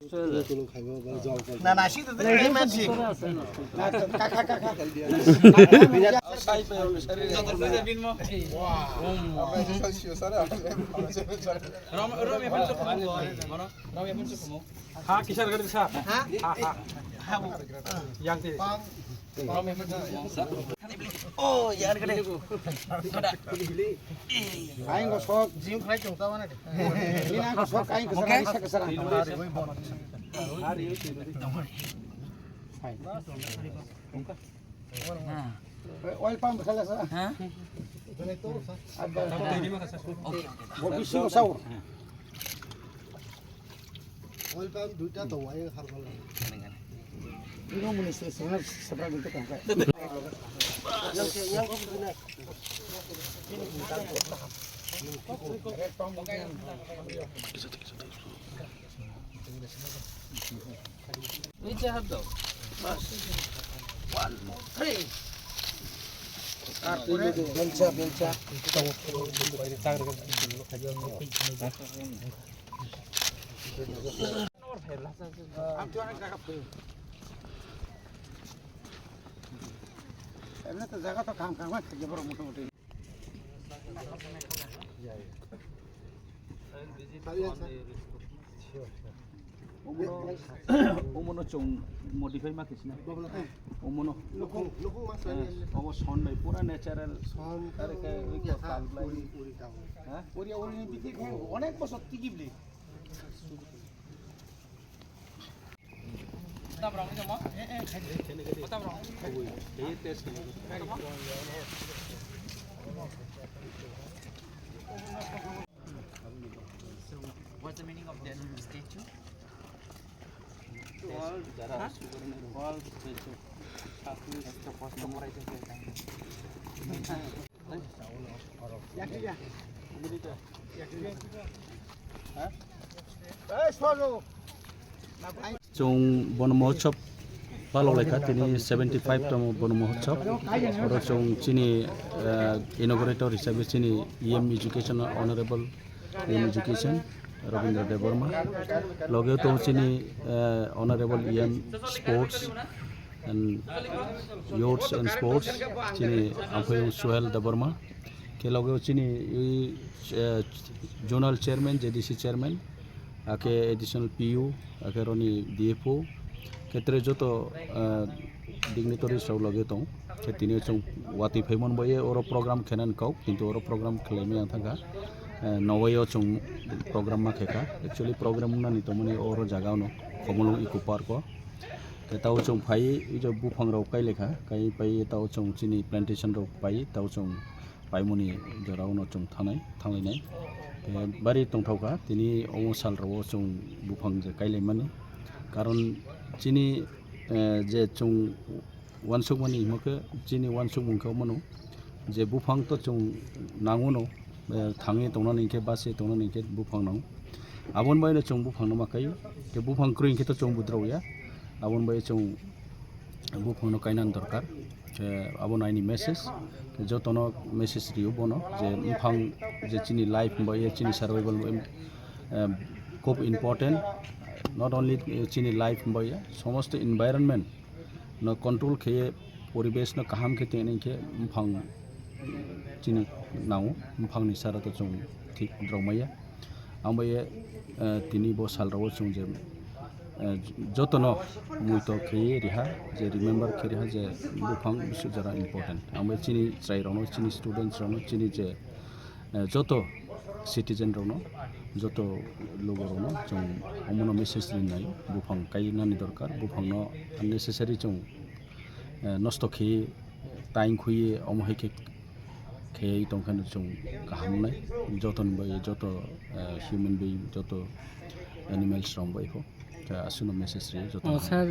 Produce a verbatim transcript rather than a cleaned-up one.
Na, na, sing tu tu, na, na, sing. Na, ka, ka, ka, ka. Rom, rom, ya, pun cukup, mano? Rom, ya, pun cukup, mano? Ha, kisar gadi sa. Ha? Ha, ha. Ha, bu. Yang ti. Oh, ya, gadi. Kain gosok. Jim khai chong ta mana? Ini ang gosok, kain kesana, bisa kesana. Oil pump khala sa. Ha? Abba. Bo bisi ko sao. Oil pump duita to wai har bala. Ini mo ni se se na sabra duita kam kai. Yang yang ko duina. Belcha, belcha. Emne to jaga to kam kam khaye borok mota moti. Omono, omono chwng modify ma khe sina. Omono. Lukung, lukung ma sani. Eh, omo son bai pura natural. Son are khe ui ko ya, tal blai. Uri, uri tao. Ha? Uri, uri ni bithi khe onek bosor tigi bli. What's the meaning of that statue? Wall, wall statue. Chwng Bono Mahotsav palok laikha, tini seventy five tamo Bono Mahotsav. Oro chwng chini, eh, inaugurator hisabe chini E M Education, Honorable E M Education, Rabindra Debbarma. Loge tong chini, eh, Honorable E M Sports and Youths and Sports, chini Amphayung Suhel Debbarma. Khe loge chini, eh, Zonal Chairman, J D C Chairman, akhe Additional P U, akhe roni D F O, khe tere joto, eh, dignitaries rok loge tong. Khe tini chwng watwi phaimani bai oro program khenani kok, kintu oro program khwlaimani ang thangkha. Eh, nowai o chwng program ma khaikha. Actually program wngnani tongmani oro jaga ono, Khumulwng Eco Park o. Khe tao chwng phai, ijo buphang rok kai lekha, kai pai tao chwng chini plantation rok pai, tao chwng paimani jorao no chwng thanai, thanglainai. Khe bari tongthokha, tini omo sal rok o chwng buphang je kailaimani. Karon chini, eh, je chwng uansukmani hwnkhe chini uansukmung khe omono je buphang to chwng nangono, eh, thangwi tongnani hinkhe bachwi tongnani hinkhe buphang nango. Aboni baino chwng buphangno ma kaio, khe buphang kwrwi hinkhe to chwng budrao ya. Aboni bai chwng buphangno kainani dorkar. Khe abono aini message, jotono message rio bono je buphang je chini life bai chini survival bai, eh, khub important, not only, eh, chini life bai somosto environment no control khe poribesh no kaham khe tongna hinkhe buphang chini nango, buphangni sara to chwng thik drok maya. Ang bai, eh, tini bo sal rok o chwng je, eh, jotono muitok khe riha, je remember khe riha je buphang bisi jora important. Ang bai chini chwrai rokno, chini students rokno, chini je, eh, joto citizen rokno, joto lugo rokno chwng omono message rinai, buphang kainani dorkar, buphangno unnecessary chwng, eh, nosto khe taing khuye omo hai khe kheyai tongkha no chwng kaham wngnai, jotoni bai joto, eh, human being, joto animals rok bai pho. Khe aswkno message rio joto. Oh, sir,